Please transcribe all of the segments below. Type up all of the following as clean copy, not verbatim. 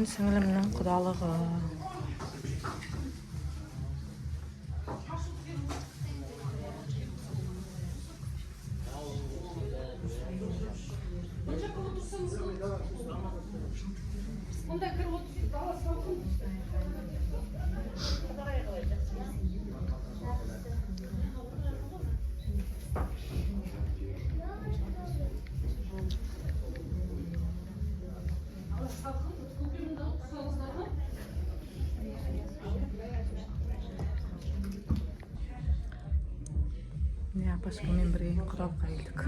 Менің сіңілімнің құдалығы. Міне, апашкамен бірге құдалыққа келдік.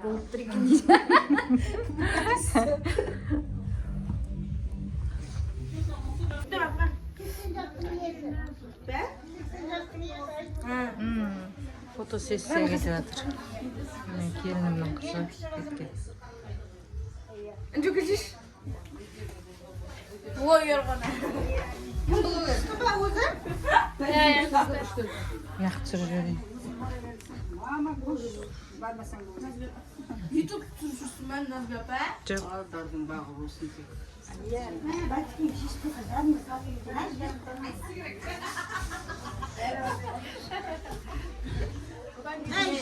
Болып тұр екен дейді. Фотосессия кетіп жатыр. Міне, келінімнің қызы кеткен. Блогер ғана. Мына түсіріп жіберейін. Ютуб түсіріп жүрсің ба, Назгүл апа? Жоқ. Балдардың бағы болсын тек.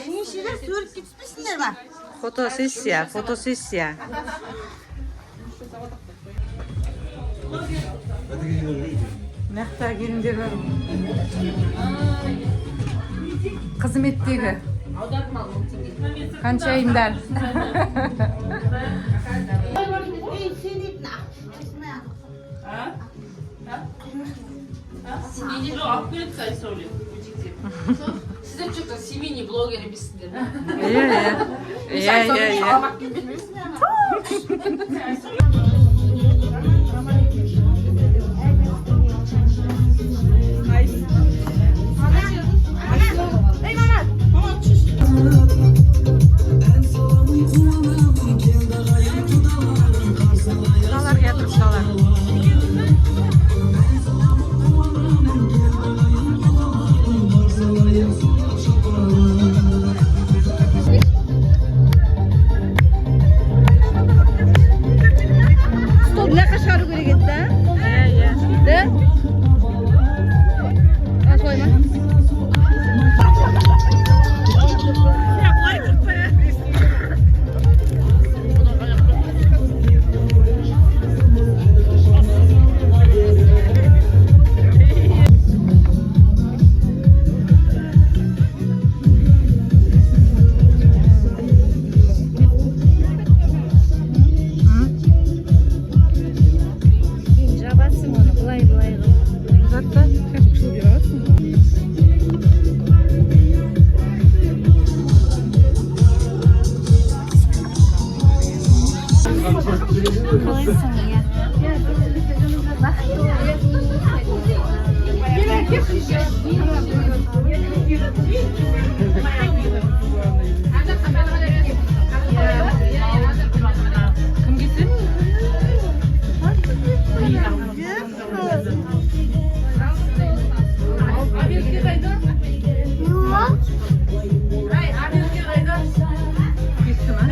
Нешелер суретке түспейсіңдер ма? Фотосессия, фотосессия. Мына жақта келіндер бар. Қызметтегі. Ханшайымдар. Ей, сен дейтін Жоқ, алып келеді Айсәуле өтектеп. Сіздер что-то семейный блогер емессіңдер. Иә, иә. Иә, иә, иә. Құдалар келатыр, құдалар. Мына жаққа шығару керек еді да? Иә, иә. Да? А, солай ма? Жабасың оны былай былай қылып. Ұзатты. Қалайсың, иә? Бақытты бол. Кім келсін? Аберке қайда? Ай, Аберке қайда? Кесті ма?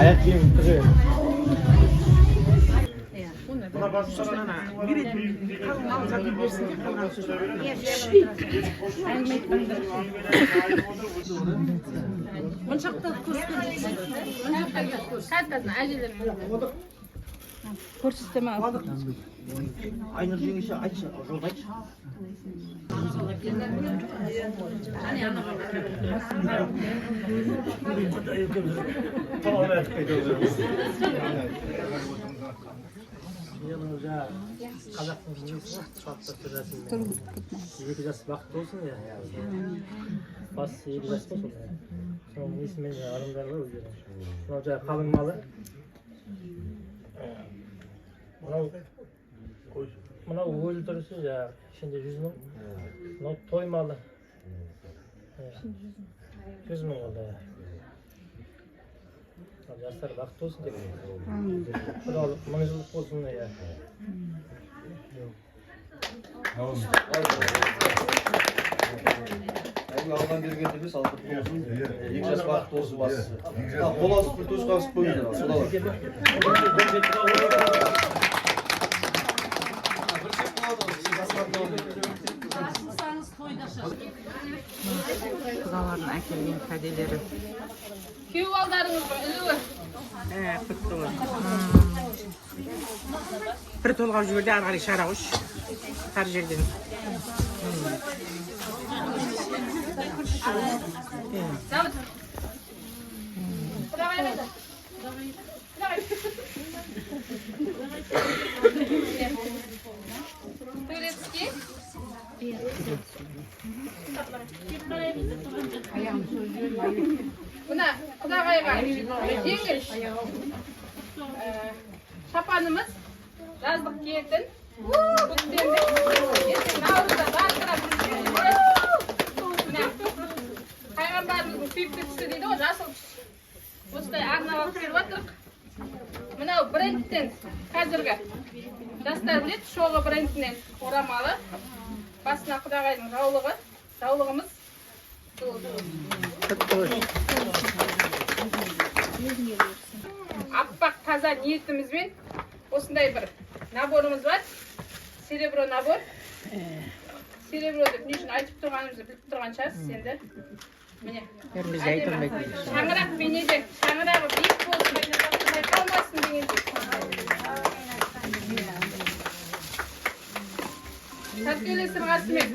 Аяқ киім тіге. Қазір әжелер. Көрсетемін. Айнұр жеңеше, айтшы, жолды айтшы. Енді мынау жаңағы қазақтың несі ғой, салт дәстүр рәсімімен. Екі жас бақытты болсын, иә. Бастысы екі жас қой сол. Соның несімен жаңағы ырымдар бар өздерінің. Мынау жаңағы қалың малы. Мынау өлтірісі жаңағы ішінде 100 000. Мынау той малы. 100 000 болды, иә. Ал жастар бақытты болсын деп. Құдалық мың жылдық болсын, иә. Әңгіме алған берген емес, ал құтты болсын. Екі жас бақытты болсын бастысы. Ал қол алысып бір төс қағысып қойыңыздар. Құдалар. Бір шеп болады ғой, сіз басқарды. Ашылсаңыз тойда шаш. Құдалардың әкелген кәделері. Күйеу балдарыңыздың ілуі. Құтты болсын. Бір толғап жіберді, ары қарай шығара қойшы. Тар жерден. Давид. Құдағай қайда? Құдағай. Турецкий. Мына құдағайға жеңіл шапанымыз, жаздық киетін. Көктемде, ертең наурызда жарқырап міне пайғамбарымыздың сүйікті түсі дейді ғой, жасыл түс. Осындай арнап алып келіп жатырық. Мынау брендтен, қазіргі жастар біледі, Шоғы брендінен орамалы. Басына құдағайдың жаулығы, жаулығымыз. Аппақ таза ниетімізбен осындай бір наборымыз бар. Серебро набор. Серебро деп не үшін айтып тұрғанымызды біліп тұрған шығарсыз енді. Міне. Бәріміз де айта алмайтын. Шаңырақ бейнеде, шаңырағы биік болсын, шайқалмасын дегендей. Сәткелі сырғасымен.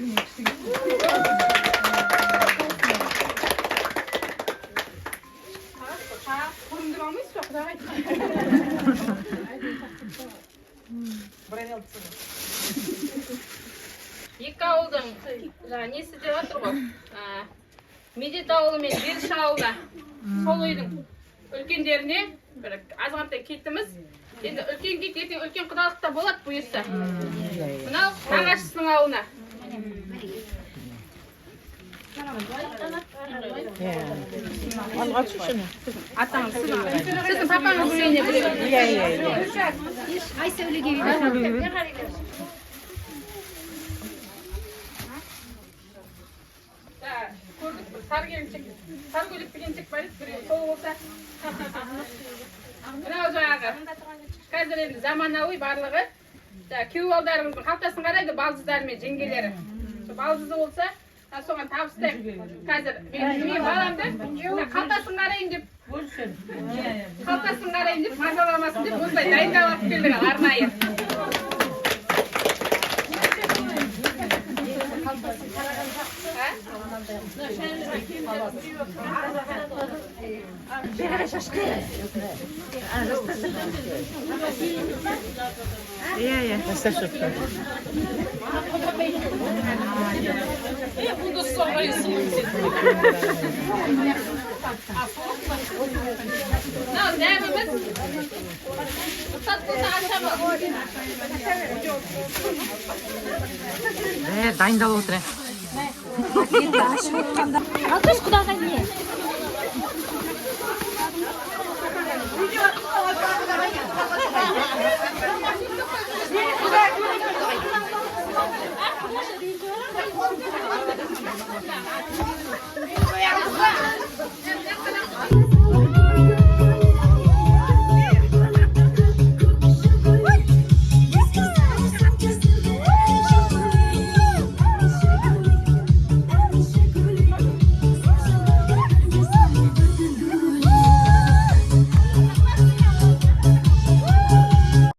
Құрымдып алмайсыз ба, құдағай? Екі ауылдың жаңа несі деп жатыр ғой. Медет ауылы мен Берші ауылына, сол үйдің үлкендеріне бір азғантай кетіміз. Енді үлкен кет, ертең үлкен құдалықта болады бұйырса. Мынау нағашысының ауылына. Атаңыз, сіздің папаңыз үйіне біреу. Иә, иә, иә. Айсәулеге. Көрдік, бір сары келіншек, сары көйлекті келіншек бар еді, біреу сол болса. Мынау жаңағы қазір енді заманауи барлығы. Жаңағы күйеу балдарымыздың қалтасын қарайды балдыздары мен жеңгелері. Сол балдызы болса, соған табыстаймын. Қазір мен баламды қалтасын қарайын деп, қалтасын қарайын деп мазаламасын деп осылай дайындап алып келдік арнайы. Иә, иә. Бұнда соңғы сұлу. Мынау дәміміз. Рұқсат болса ашамыз. Дайындалып отыр. Алтыш құдағай не?